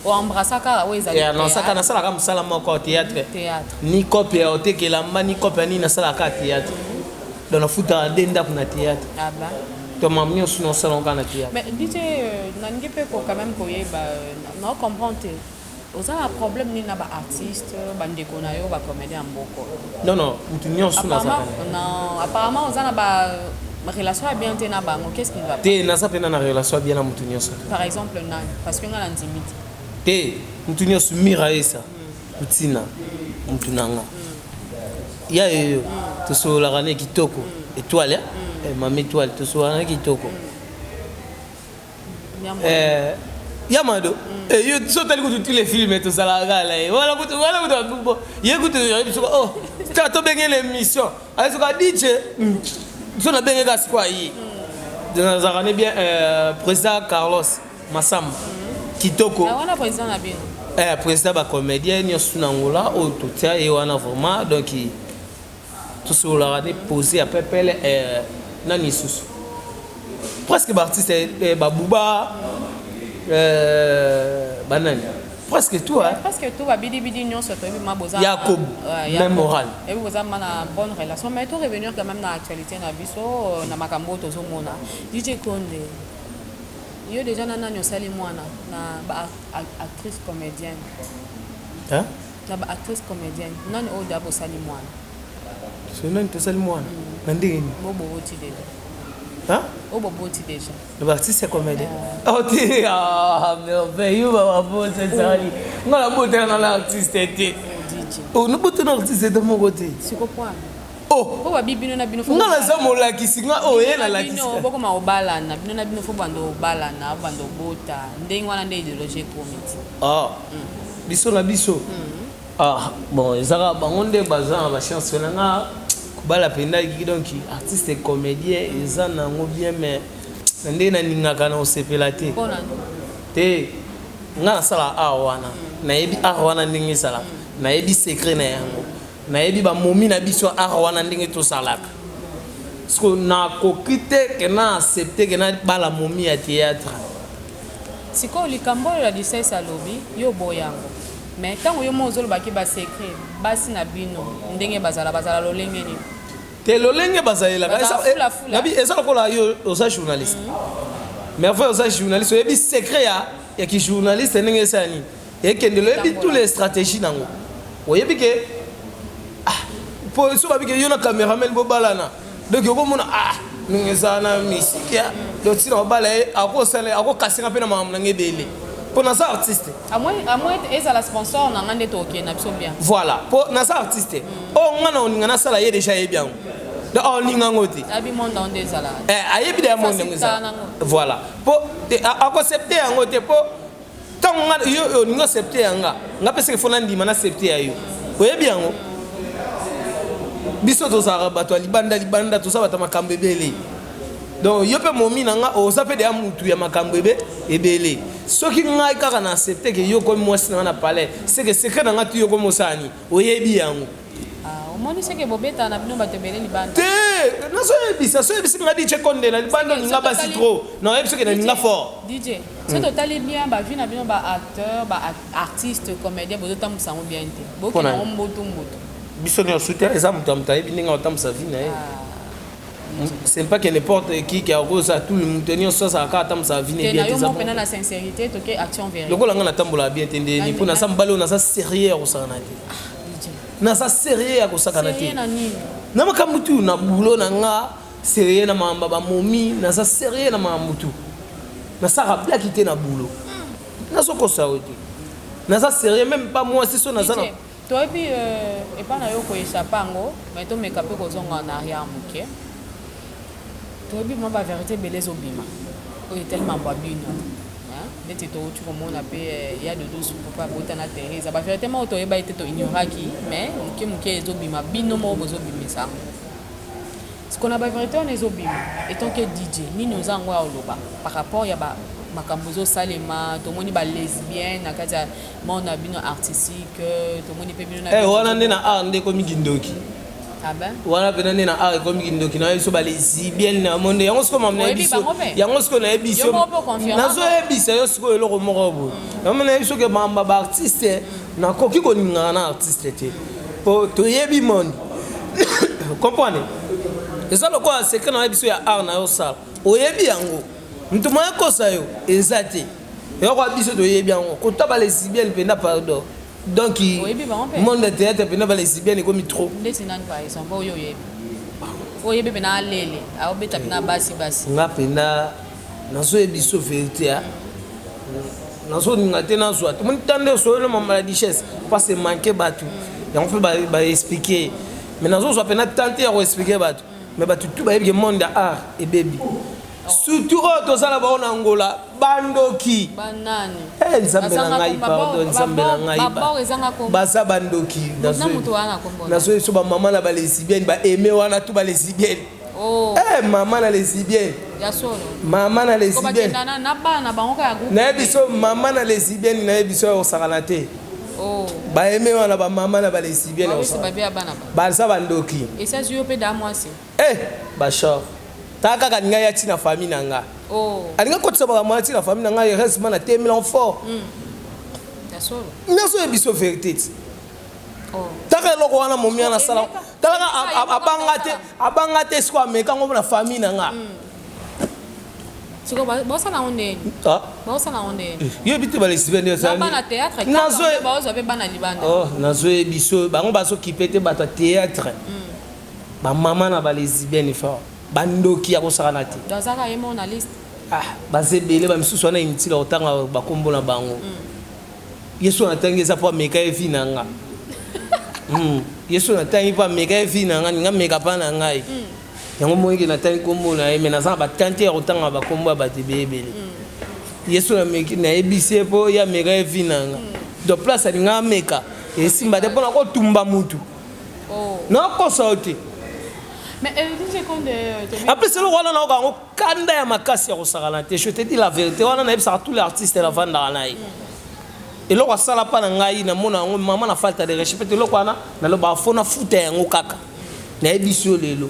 oembrassa kaka oyo ezali Nansaka nasalaka mosala moko ya théâtre. Théâtre. Ni cope ya oteka elamba, ni cope ya nini, nasalaka théâtre. Donc nafutaka nde ndako na théâtre. Ah bah. To mamu nyonso nasala kaka na théâtre. Mais DJ, nalingi mpe ko quand même koyeba, na comprendre te, oza na problème nini na baartiste bandeko na yo bacomédien ya mboko? Non, mutu nyonso nazalaka na ye. Non, apparemment oza na ba relation ya bien te na bango. Qu'est-ce qui ne va pas? Te, naza mpena na relation ya bien na mutu nyonso te. Par exemple nani? Parce que nga na ndimi te. Te, mutu nyonso mira esa ntina mutu na nga ya yoyo tosololaka ne kitoko, étoile, eh, mama étoile, tosololaka ne kitoko. Eh, ya mado. Eh, yo so otali kutu tous les films tozalaka kaka na ye wana kutu, wana kutu bo ye kutu oyebi soka, oh, ta tobengeli émission aye soka DJ so nabenge kaka sikoyo aye, nazalaka ne bien. Président Carlos Masamba kitoko. Ah, wana président na bino? Eh, président bacomédien nyonso na Angola oyo totia ye wana vraiment. Donc tosololaka ne posé ya pepele. Eh, nani lisusu? Presque baartiste, eh, babuba, banani, presque tout, hein. Presque tout babidibidi nyonso toyebi ma boza. Yakob, même moral. Ebi boza ma na bonne relation. Mais to revenir quand même na actualité na biso, na makambo oyo tozomona, DJ Konde. Yo déjà na nani osali mwana na ba actrice comédienne? Hein? Na ba actrice comédienne nani oyo deja bosali mwana? So nani tosali mwana? Na ndenge nini? Bo boboti deja. Hein? Oyo boboti deja. Na ba artiste ya comédien. Oh te ah merveille yo ba boboti ezali. Nga na botela na artiste te. DJ. Oh na botela artiste te moko te. Siko point. Oh. Po babi bino na bino. Nga naza molakisi nga oyo ye nalakisi. Bino bokoma obalana bino na bino fo banda obalana banda obota ndenge wana nde idéologie ekomi ti. Ah. Biso na biso. Ah bon ezaka bango nde baza na ba chance na nga kobala mpenza donc artiste comédien eza nango bien mais na ndenge nalingaka na kosepela te. Te nga nasala art wana nayebi art wana ndenge ezalaka nayebi secret na yango. Nayebi ba momi na biso ya art wana ndenge tozalaka. Siko nakoki te ke na accepter ke nabala momi ya theatre. Sikoyo likambo oyo la duchesse alobi yo oboyi yango mais tango yo moko ozoloba ke ba secret basi na bino ndenge bazala bazala lolenge nini? Te lolenge bazalelaka Bazala fula fula. Nabi eza lokola yo oza journaliste. Merveille oza journaliste oyebi secret ya ya ki journaliste ndenge esala nini? Ekendelo oyebi tous les stratégies nango. Oyebi ke ah po so babi ke yo na cameraman bobalana. Donc okomona ah ndenge eza na musique ya donc tina obala ye akosala akokasinga mpe na makambo na ngai ebele mpo naza artiste. À moins ezala sponsor na nga nde tokende na biso bien. Voilà mpo naza artiste oyo nga na olinga nasala ye déjà ayebi yango donc aolinga yango te. Ayebi monde yango nde ezala. Eh, ayebi deya monde yango ezala. Voilà mpo akosepte yango te mpo ntango nga yo olingi accepte ya nga nga mpe seke fo nandima na accepte ya yo oyebi yango biso tozalaka bato ya libanda libanda toza bato ya makambo ebele donc yo mpe momi na nga oza mpe deya mutu ya makambo ebe ebele soki ngai kaka na accepte ke yo okomi mwasi na nga na palais seke secret na nga tu yo okomi osala nini oyebi yango. Ah, omoni seke bobetana na bino bato ebele libanda. Te, nazoyebisa, soyebisi nga DJ Konde na libanda olinga basi trop. Na oyebi soki nalinga fort. DJ, soki totali bien ba vie na bino ba acteur, ba artiste, comédien bozotambwisa yango bien te. Bokende yango mbutu mbutu. Biso nyonso te, eza moto ya moto ayebi ndenge akotambwisa vie na ye. C'est pas que n'importe qui qui akoza tout le moto nyonso azalaka kaka atambwisaka vie na ye bien te. Te na yo moko mpena na sincérité toke action vérité. Lokola nga natambolaka bien te nde mpo naza mobali oyo naza sérieux ya kosakana te. Naza sérieux ya kosakana te. Na makambo tu na boulot na nga sérieux na makambo ba momi naza sérieux na makambo tu. Nasaka blague te na boulot. Nazokosa yo te. Naza sérieux même pas moi si so naza na Toyebi epa na yo ko echapper yango mais tomeka pe kozonga en arrière moke. Toyebi vraiment ba verite ebele ezobima oyo etali mambo ya bino neti towuti komona pe ya Dodo Supu pe abota na Theresa ba verite moko toyebaki te to ignoraki mais moke moke ezobima bino moko bozobimisa yango. Sikoyo na ba verite wana ezobima etant que DJ nini oza yango ya koloba par rapport ya ba makambo ezosalema tomoni ba lesbiennes na kati ya monde na bino artistique tomoni pe bino na Eh wana nde na art nde ekomi kindoki. Ah ben? Wana pena nde na art ekomi kindoki na biso ba lesbiennes na monde yango sikoyo mamu na biso yango sikoyo na yebi yo nazoyebisa yo sikoyo eloko moko boye yango na yebi soki makambo ba artiste nakoki kolingaka na artiste te po toyebi monde comprendre eza lokola secret na biso ya art na yo osala oyebi yango moto moya kosa yo eza te Eloko ya biso toyebi yango kota ba lesbienne penda pardon donc monde ya théâtre penda ba lesbienne ekomi trop ndeti nani par exemple oyo oyebi oyebi pena alele aobeta pena basi basi nga penda nazoyebi biso vérité ya nazolinga te nazwa te moni tande osololi mama la duchesse parce manque bato yango mpe baexplike mais nazozwa mpena tante ya koexplike bato mais bato tu bayebi ke monde ya art ebebi Surtout oyo toza na bango na Angola bandoki. Banani? Eh Nzambe na ngai pardon Nzambe na ngai. Baza bandoki. Nazo biso ba mama na ba lesbiennes ba aime wana tout ba lesbiennes. Oh. Eh mama na lesbienne. Ya solo. Mama na lesbienne. Na bana bango ka groupe. Na biso mama na lesbienne na biso ya osakana te. Oh. Ba aime wana ba mama na ba lesbienne. Baza bandoki. Esa yo pe da mwasi. Eh Bashor tala kaka alingi aya ti na famille na nga. Oh. Alingi akotisa makambo wana ti na famille na nga heureusement na temela yango fort. Ya solo. Nazo yebisa yo verite ti. Oh. Taka eloko wana momi wana asala. Emeka. Tala kaka Emeka, abanga te, abanga te siko ameka ngo na famille na nga. Sikoyo baosala yango ndeni? Ah. Baosala yango ndeni? Yebi te balesibe nde Na bana théâtre kaka baozwa mpe bana libanda. Oh, nazoyebi so bango bazokipe te bato ya théâtre. Bamama na balesibienne fort bandoki ya kosakana te. Donc azalaka ye moko na liste. Ah, baza ebele, bamisusu wana inutile kotanga bakombo na bango. Ye so natangi eza mpo ameka ye vi na nga. Ye so natangi mpo ameka ye vi na nga, ninga meka mpa na ngai. Yango moyeke natangi nkombo na ye, me naza na batante ya kotanga bakombo ya bato ebele ebele. Ye so nameki, nayebisi ye mpo ye ameka ye vi na nga. Donc place alinga ameka esimba te mpona kotumba mutu. Nakosa yo te. Mais DJ Konde, Apesi eloko wana, nayoka yango kanda ya makasi ya kosakana te. Je te dis la vérité, wana nayebisaka tous les artistes navandaka na ye. Eloko asala mpa na ngai, namona yango mama na falta de respect. Eloko wana nalobaka fo nafuta yango kaka. Nayebisi yo lelo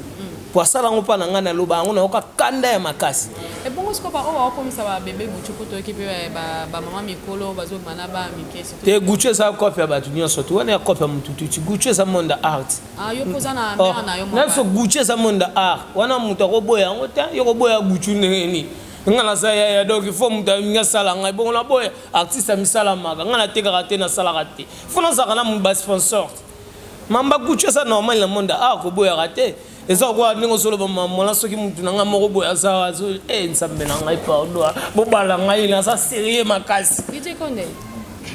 po asala yango mpa na ngai, naloba yango, nayoka kanda ya makasi. Ebongo sikoyo baoyo baokomisa babebe Gucci, po toyoki mpe bamama mikolo bazobima na bana mike surtout. Te, Gucci eza cope ya bato nyonso te. Wana ya cope ya motu tuti. Gucci eza monde ya art. Ah, yo mpo oza na mare na yo. Na biso Gucci eza monde ya art. Wana moto akoboya yango te. Yo koboya Gucci ndenge nini? Nga naza yaya, donc il faut moto alingi asala ngai bongo naboya. Artiste amisalamaka, ngai natekaka te, nasalaka te, fo nazalaka na basponsor. Mamba Gucci eza normal na monde ya art, koboyaka te. Eza kokola ndenge ozoloba mamona soki mutu na ngai moko boye aza azo eh, Nzambe na ngai, pardon, bobala ngai, naza sérieux makasi. DJ Konde,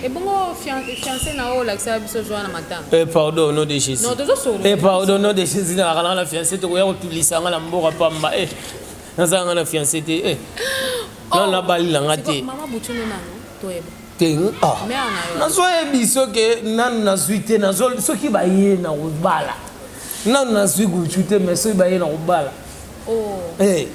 ebongo fiancé na oyo olakisaka biso joa na matanga? Eh, pardon, au nom de Jésus. Non, tozosolola. Eh, pardon, au nom de Jésus, nazalaka nanga na fiancé te. Koya kotulisa nga na mboka pamba. Eh, nazalaka nga na fiancé te. Eh, nano nabali na nga te. Mama Butu no nano toyeba. Te, ah. Mère na yo. Nazoyebi soki nanu nazwi te, soki baye na kobala. Nanu nazwi Gucci te, mais soki baye na kobala. Oh. Eh.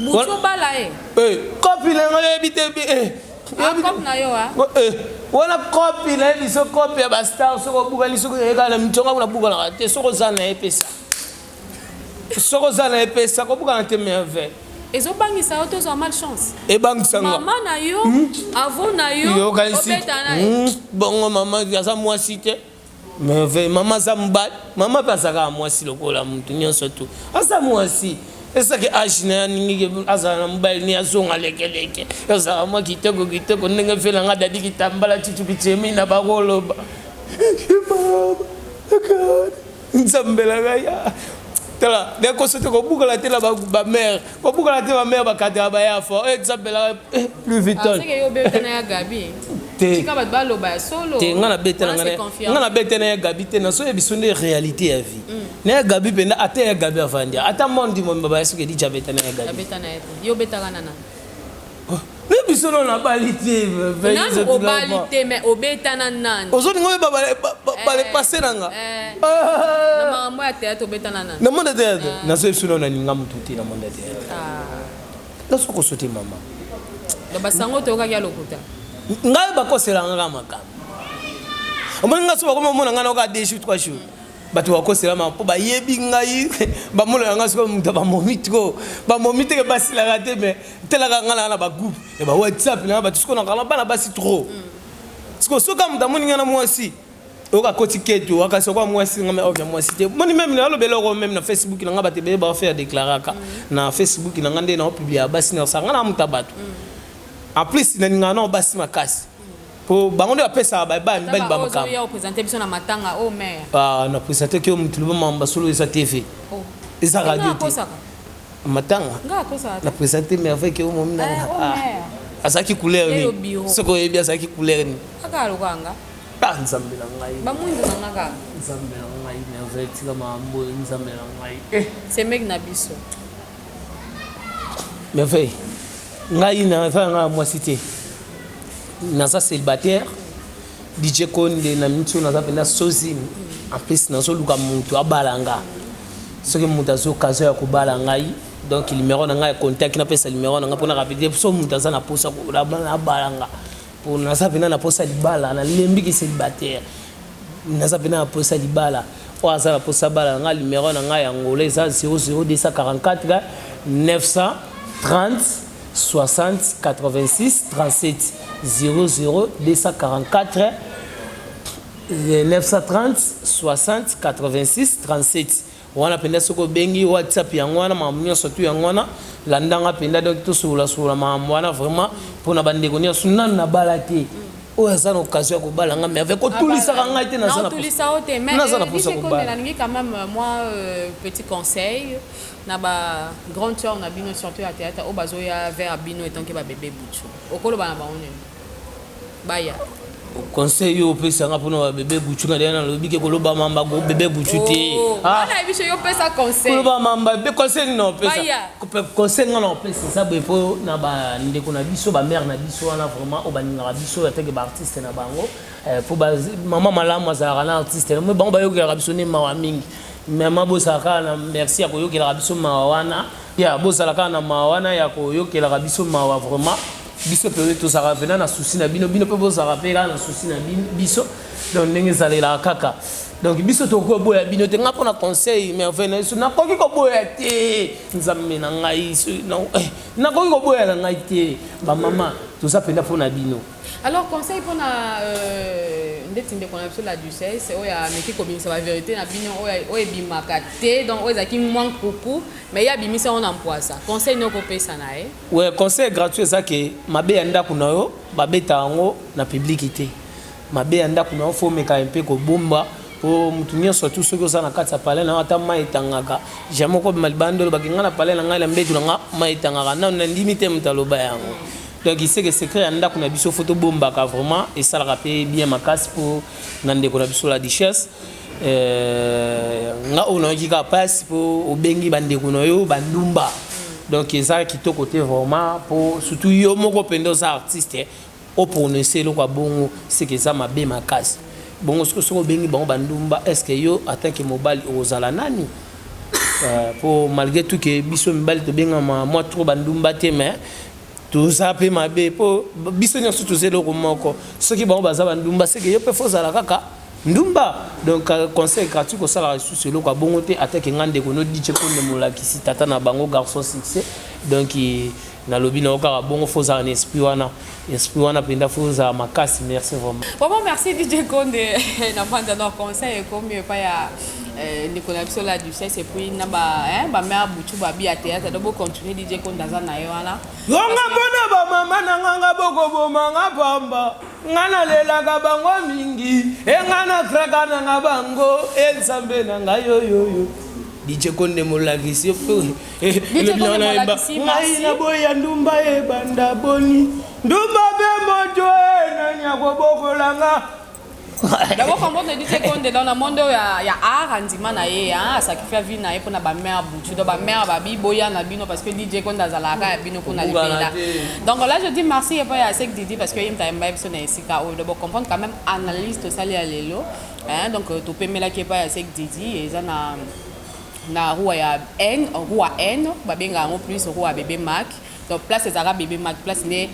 Butu obala ye. Eh, kopi na ngai oyebi te eh. Ah, kope na yo, ah. Eh, wana kopi nayebi so kopi ya bastar. Soki obukani, soki oyekaka na mitonga kuna, bukanaka te. Soki oza na ye, pesa. Soki oza na ye, pesa, kobukana te, merveille. Ezobangisa yo, tozwa malchance. Ebangisanga. Mama na yo avo na yo. Yokanisi. Obeta na ye. Bongo mama aza mwasi te, merveille? Mama aza mobali, mama mpe azalaka mwasi lokola motu nyonso tu. Aza mwasi, esaki age na ye aningi azala na mobali ni azonga lekeleke, azalaka mwa kitoko kitoko ndenge fe nanga dadi kitambala tutu kitemi na bakoloba Nzambe na ngai. Ah. Tala nakoso te kobukala te na bamare, kobukala te, bamare bakataka baya fort. Eh, Nzambe na ngai, eh, Louis Vuitton. Ah, seke yo obeta na ya Gabi. Te. Tika bato baloba ya solo. Te, nga nabeta na Wana ngai c'est confiance. Nga nabeta na ya Gabi te. Nazoyebi so nde réalité ya vie na ya Gabi mpenza. Ata ya Gabi avandi, ata mondi momba baya, soki edija abeta na ya Gabi. Abeta na ye te. Yo obetaka na nani? Ne biso no nabali te. Nanu obali te, mais obeta na nani? Ozolinga oyeba balepasse na nga? Eh. Na makambo ya théâtre, obeta na nani? Na monde ya théâtre, nazoyebi so no nalinga motu te na monde ya théâtre. Ah. Nazokoso te, mama. Donc basango toyokaki ya lokuta. Ngai bakoselanga kaka makambo. Omoni ngai, so bakomi omona ngai naoka 2 jours, 3 jours, bato bakoselama mpo bayebi ngai, bamonaka ngai. Soki moto bamomi trop, bamomi teke basilaka te. Mais telaka ngai nanga na bagroupe ya ba WhatsApp nanga bato, sikoyo nakanga bana basi trop. Sikoyo soki moto amoni ngai na mwasi, oyoka koti keto akasi okwa mwasi nga, oka mwasi te. Moni même nalobela oko même na Facebook na nga, bato ebele baofe ya déclaraka na Facebook na nga nde naopublia basi na osanga na muta bato. En plus nalingaka nao basi makasi po bango nde bapesaka baya mibali bamakambo. Oya oprésente biso na matanga o mare. Ah, na présente ke motu loba mamba solo. Eza TV, Oh. eza radio te. Akosaka. Matanga. Nga akosaka te. Na présente merveille ke omomi na Eh, oh, mare. Azalaki couleur Ye yo nini? bureau. Soki oyebi azalaki couleur nini? Kaka alokanga. Ah, Nzambe na ngai. Bamwindu na nga kaka. Nzambe na ngai, merveille, tika makambo oyo, Nzambe na ngai, eh. Semeki na biso. Merveille, ngai naza na ngai ya mwasi te, naza célibataire. DJ Konde, na miniti oyo naza mpenza sozine. En plus nazoluka motu abala nga. Soki moto azwi occasion ya kobala ngai, donc numéro na ngai ya contact, napesa numéro na ngai mpona rapide. So moto aza na posa abala nga, mpo naza mpenza na posa libala, nalembiki célibataire, naza mpenza na posa libala. Oyo aza na posa bala na ngai, numéro na ngai ya Ngola eza 00244 930 60 86 37, 00244 930 60 86 37. Wana mpenza soki obengi WhatsApp yango wana, makambo nyonso tu yango wana, landanga mpenza. Donc tosolola-solola makambo wana vraiment mpona bandeko nyonso. Nanu nabala te, oyo aza na occasion ya kobala nga, mais avec kotulisaka ngai te. Naza na Otulisa o te, mais naza na mposa kobala. Nalingi quand même moi petit conseil na ba grande sœur na bino, surtout ya théâtre, oyo bazoya vers bino etanke babebe butu. Okoloba na bango nini? Baya. Conseil oyo opesanga mpona babebe butu, na deya nalobi ke koloba mamba bebe butu te. Oh, wana yebi so yo opesa conseil. Koloba mamba be conseil nini na opesa? Baya. Conseil nga na opesa eza boye mpo na bandeko na biso, bamare na biso wana vraiment oyo balingaka biso atake baartiste na bango, mpo mama malamu azalaka na artiste me bango bayokelaka biso nde mawa mingi. Mama, bozala kaka na merci ya koyokelaka biso mawa wana, ya bozala kaka na mawa wana ya koyokelaka biso mawa. Vraiment biso mpe tozalaka mpena na souci na bino, bino mpe bozalaka mpe kaka na souci na biso. Donc ndenge ezalelaka kaka, donc biso tokoki koboya bino te. Nga mpona conseil merveille na biso, nakoki koboya te. Nzambe na ngai, nakoki koboya na ngai te. Bamama, toza mpenza mpona bino. Alors conseil mpona ndeti ndeko na biso la duchesse oyo ameki kobimisa bavérité na bino oyo ebimaka te, donc oyo ezalaki mwa nkuku, mais ye abimisi yango na mpwasa, conseil nini okopesa na ye? Ouais, conseil gratuit eza ke mabe ya ndako na yo, babeta yango na public te. Mabe ya ndako na yo, faut omeka mpe kobomba, po motu nyonso tu, soki oza na kati ya palais na yo, ata mai etangaka, jamais okobima libanda olobaki: "Ngai na palais na ngai, na mbetu na nga, mai etangaka." Nano nandimi te moto aloba yango. Donc iseke secret ya ndako na biso, faut tobombaka. Vraiment esalaka mpe bien makasi mpo na ndeko na biso la duchesse. Nga oyo nayoki kaka mpasi mpo obengi bandeko na yo bandumba. Donc eza kitoko te vraiment, mpo surtout yo moko mpenza oza artiste, oprononce eloko ya bongo, seke eza mabe makasi bongo. Soki obengi bango bandumba, est ce que yo en tant que mobali okozala nani? Po malgré tout ke biso mibali tobengama mwa trop bandumba te, mais toza mpe mabe, mpo biso nyonso toza eloko moko. Soki bango baza bandumba, seke yo mpe faut ozala kaka ndumba. Donc conseil gratuit, kosalaka lisusu eloko ya bongo te. Atake nga ndeko no DJ Konde, molakisi tata na bango garçon succès, donc nalobi na yo kaka bongo, faut ozala na esprit wana, esprit wana mpenza faut ozala makasi. Merci vraiment. Vraiment merci DJ Konde na mpanza. Donc conseil ekomi epai ya ndeko na biso la duchesse et puis na bamare butu babi ya théâtre. Donc bocontinue, DJ Konde aza na ye wana. Yonga mpona bamama na nganga, bokobomanga pamba. Nga nalelaka bango mingi e, nga nakraka nanga bango e, Nzambe na ngai oyoyo. DJ Konde molakisi. Ngai naboya ndumba, ebanda boni ndumba mpe moto e, nani akobokolanga? D'abord comprendre DJ Konde dans le monde ya art, andima na ye asacrifie vie na ye mpona bamare butu. Donc bamare babi boya na bino, parce que DJ Konde azalaka ya bino mpona libela. Donc là je dis merci epai ya Sek Didi, parce que ye moto ayemba ye biso na esika oyo. Donc comprendre quand même analyse tosali ya lelo, hein. Donc topemelaki epai ya Sek Didi, eza na rua ya N, rua N babenga yango plus rua Bébé Mac. Donc place ezalaka Bébé Mac, place nde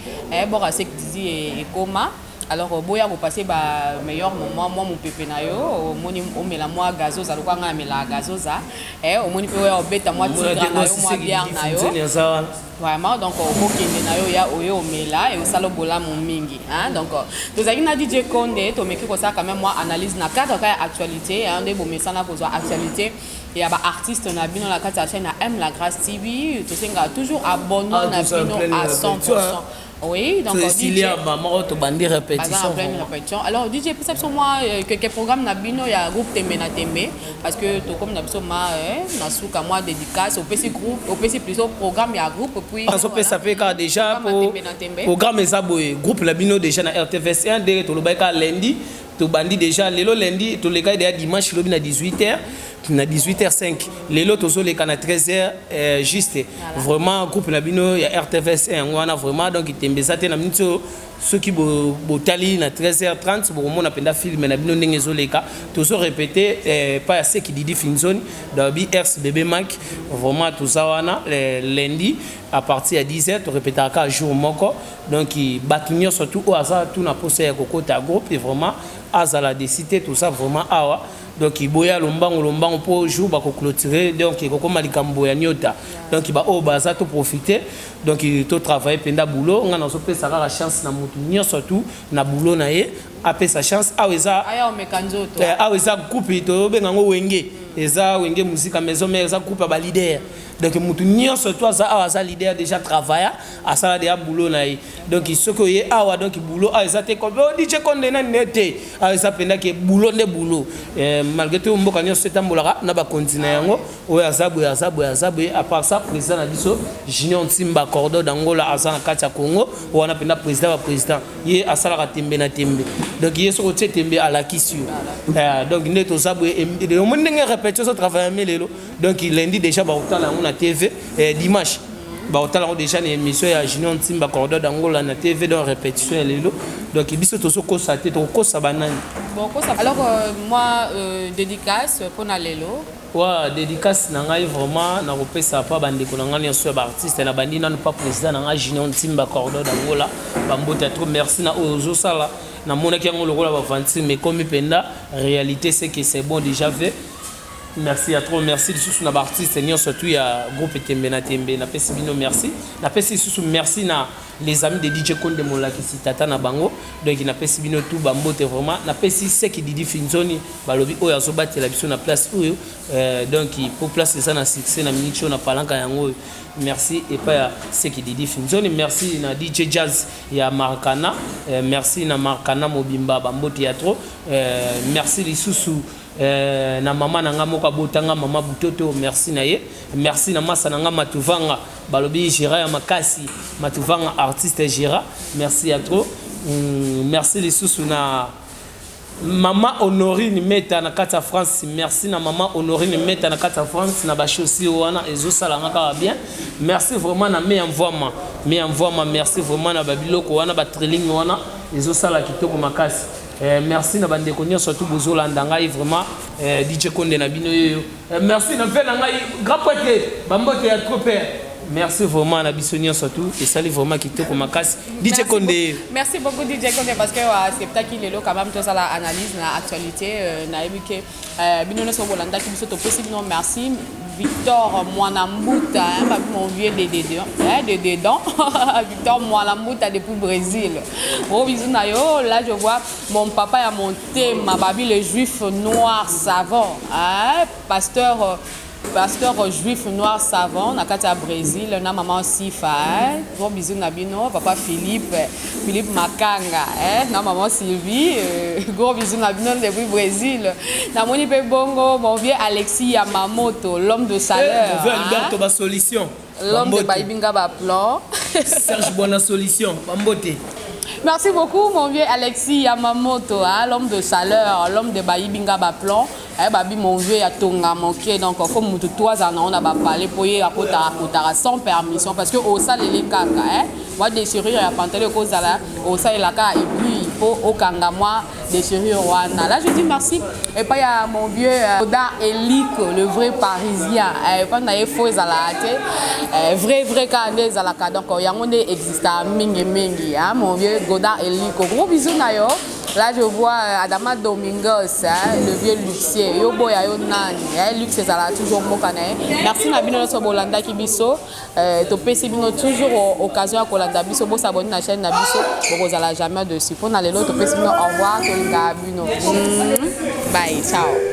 boka Sek Didi ekoma. Alors boya kopase ba meilleur moment, mwa mopepe na yo, omoni omela mwa gazoza lokwa ngai namelaka gazoza, omoni mpe oya obeta mwa tigre na yo, mwa bière na yo vraiment. Donc okokende na yo ya oyo omela e, osala bolamu mingi, hein. Donc tozalaki na DJ Konde, tomeki kosala quand même mwa analyse na cadre kaka ya actualité, hein, nde bomesana kozwa actualité ya baartiste na bino na kati ya chaîne ya M la Grâce TV. Tosengaka toujours abonnement na bino à 100. Oui, donc DJ moko tobandi répétition. En pleine répétition. Alors DJ, pesa biso mwa quelques programmes na bino ya groupe Tembe na Tembe, parce que tokomi na biso ma na suka. Mwa dédicace opesi groupe, opesi plutôt programme ya groupe, puis azopesa mpe kaka déjà po programme eza boye: groupe na bino déjà na RTVS 1, ndenge tolobaki kaka lundi, tobandi déjà lelo lundi, tolekaki déjà dimanche, lobi na 18h, na 18h05, lelo tozoleka na 13h juste. Vraiment groupe na bino ya RTVS yango wana vraiment. Donc tembe eza te na miniti oyo, soki botali na 13h30, bokomona mpenza film na bino ndenge ezoleka. Tozorépéte pa ya Seki Didi Finzoni dabi rs Bébé Mak. Vraiment toza wana lundi à partir ya 10h, torépétaka jour moko. Donc bato nyonso tu oyo aza tu na posa ya kokota groupe, vraiment azala décide, toza vraiment awa. Donc boya lombango lombango, mpo jour bakoclôturer, donc ekokóma likambo ya nyota. Donc baoyo baza, toprofite, donc totravaille mpenza boulot. Ngai nazopesa kaka chance na motu nyonso tu na boulot na ye, apesa chance. Awa eza Aya omeka nzoto. Awa eza groupe tobenga yango Wenge. Eza Wenge Musica Maison Mère, eza groupe ya ba leader. Donc mutu nyonso to aza awa aza leader déjà travailla, asala déjà boulot na ye. Donc soki oye awa, donc boulot awa eza te comme oh, DJ Konde nani ne te. Awa eza mpenza ke boulot nde boulot. Malgré tout mboka nyonso etambolaka na bakonzi na yango, oyo aza boye, aza boye, aza boye. À part ça, président na biso Junior Ntimba Cordon d'Angola aza na kati ya Congo wana mpenza, président ba président, ye asalaka tembe na tembe. Donc ye soki otie tembe, alakisi yo. Donc nde toza boye, omoni ndenge répétition ozotravaille me lelo. Donc lundi déjà bakotala yango na TV, dimanche bakotala yango déjà na émission ya Junior Ntimba Cordon d'Angola na TV. Donc répétition ya lelo, donc biso tozokosa te, tokokosa banani? Bon, alors moi, dédicace mpona lelo? Wa dédicace na ngai vraiment nakopesa pa bandeko na ngai nyonso ya baartiste. Na bandi nanu pa président na ngai Junior Ntimba Cordon d'Angola, bambote ya trop, merci na oyo ozosala. Namonaki yango lokola baventure, mais komi mpenza réalité, c'est que c'est bon, déjà fait. Merci ya trop, merci lisusu na baartiste nyonso tu ya groupe Tembe na Tembe, napesi bino merci. Napesi lisusu merci na les amis de DJ Konde Molakisi, tata na bango. Donc napesi bino tu bambote vraiment. Napesi Seki Didi Finzoni, balobi oyo azobatela biso na place oyo, donc po place eza na succès na minute oyo na palanka yango oyo. Merci epai ya Seki Didi Finzoni, merci na DJ Jazz ya Markana, merci na Markana mobimba, bambote ya trop. Merci lisusu na mama na nga moko abotanga, mama Butoto, merci na ye. Merci na masa na nga Matuvanga, balobi Gera ya makasi, Matuvanga artiste Gera, merci ya trop. Merci lisusu na mama Honorine Meta na kati ya France, merci na mama Honorine Meta na kati ya France na bachaussure wana ezosalanga kaka bien. Merci vraiment na me ya mvwama, me ya mvwama, merci vraiment na babiloko wana, batrailing wana ezosala kitoko makasi. Merci na bandeko nyonso tu bozolanda ngai vraiment, DJ Konde na bino yoyo. Merci na mpe na ngai grand prêtre, bambote ya trop père. Merci vraiment na biso nyonso tu, esali vraiment kitoko makasi, DJ Konde. Merci beaucoup, DJ Konde, parce que acceptaki lelo quand même tosala analyse na actualité. Nayebi ke bino nyonso bolandaki biso, topesi bino merci. Victor Mwanambuta, hein, mon vieux de dedans, hein, de dedans. Victor Mwanambuta depuis Brésil. Gros bisous na yo. Là, je vois mon papa ya motema, babi le juif noir savant, hein, pasteur juif noir savant na kati ya Brésil na maman Sifa, hein? Gros bisous na bino, papa Philippe, Philippe Makanga, hein? Na maman Sylvie, gros bisous na bino depuis Brésil. Namoni mpe bongo mon vieux Alexis Yamamoto, l'homme de chaleur. Mon vieux Alberto ba solution. L'homme de Baibinga ba plan. Serge Bona solution, bambote. Merci beaucoup, mon vieux Alexis Yamamoto, hein, l'homme de chaleur, l'homme de Baibinga Baplan. Eh, babi, mon vieux ya tonga moke, donc faut mutu toi za na on a ba parler pour ye akota akotaka sans permission, parce que osaleli kaka, hein, mwa déchirure ya pantalon ekozala, osalelaka et puis po okanga mwa déchirure wana. Là, je dis merci epai ya mon vieux Oda Elik, le vrai Parisien. Epai na ye fo ezalaka te, vrai vrai kaka nde ezalaka, donc yango nde exista mingi mingi, hein, mon vieux Godard Eliko, gros bisous na yo. Là, je vois Adama Domingos, hein, le vieux luxier. Yo boya yo nani, hein, luxe ezala toujours mboka na ye. Merci na bino nyonso bolandaki biso. Topesi bino toujours occasion ya kolanda biso, bosaboni na chaîne na biso, bokozala jamais dessus. Mpona lelo topesi bino au revoir, tolingaka bino. Bye, ciao.